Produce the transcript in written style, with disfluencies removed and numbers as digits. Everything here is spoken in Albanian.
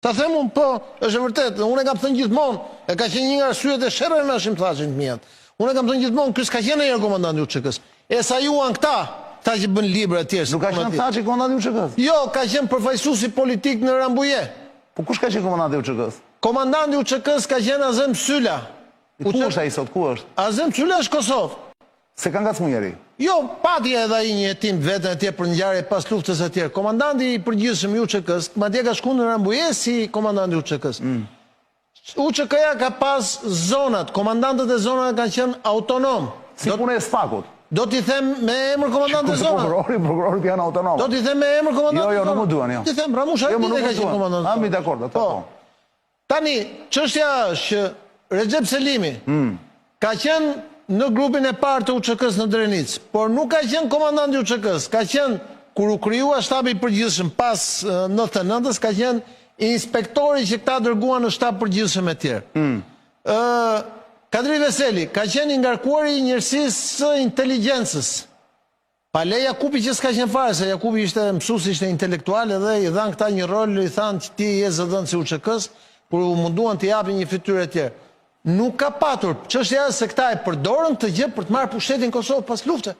Ta them unë, po, është e vërtetë, unë e kam thënë gjithmonë, e ka qenë një nga arsyet e sherreve me Hashim Thaçin të miat. Unë e kam thënë gjithmonë, ky s'ka qenë ndonjëherë komandant i UÇK-së. E sajuan këta, këta që bënë libra etj. Nuk ka qenë Thaçi komandant i UÇK-së? Jo, ka qenë përfaqësuesi politik në Rambuje. Po kush ka qenë komandant i UÇK-së? Komandant i UÇK-së ka qenë Azem Syla. Ku është ai sot, ku është? Azem Syla është Kosovë. S'e ka ngacmu njeri. Jo, pati edhe ai një hetim të vetën etj për ngjarje pas luftës etj. Komandanti i përgjithshëm i UÇK-së, madje ka shku në Rambuje si komandant i UÇK-së. Mm. UÇK-ja ka pas zonat, komandantët e zonave kanë qenë autonomë. Si puna e SPAK-ut. Do t'i them me emër komandantët e zonave. Prokurori, prokurorët janë autonomë. Do t'i them me emër komandantët e zonave. Jo, jo, nuk më duhen, jo. T'i them Ramush jo, Haradinaj ka qenë komandant. Jam dakord, ato. Po. Tani, çështja është që Rexhep Selimi ka qenë në grupin e parë të UÇK-së në Drenicë, por nuk ka qenë komandant i UÇK-së, ka qenë kur u krijua Shtabi i Përgjithshëm pas 99-ës, ka qenë inspektori që këta dërguan në Shtab Përgjithshëm etj. Ë Kadri Veseli ka qenë i ngarkuari i njësisë së inteligjencës. Pa le Jakupi që s'ka qenë fare, se Jakupi ishte mësues, ishte intelektual edhe i dhanë këta një rol, i thanë që ti je zëdhënës i UÇK-së, kur u munduan t'i japin një fytyrë e tjerë. Nuk ka patur, çështja është se këta e përdorën këtë gjë për të marrë pushtetin në Kosovë pas lufte.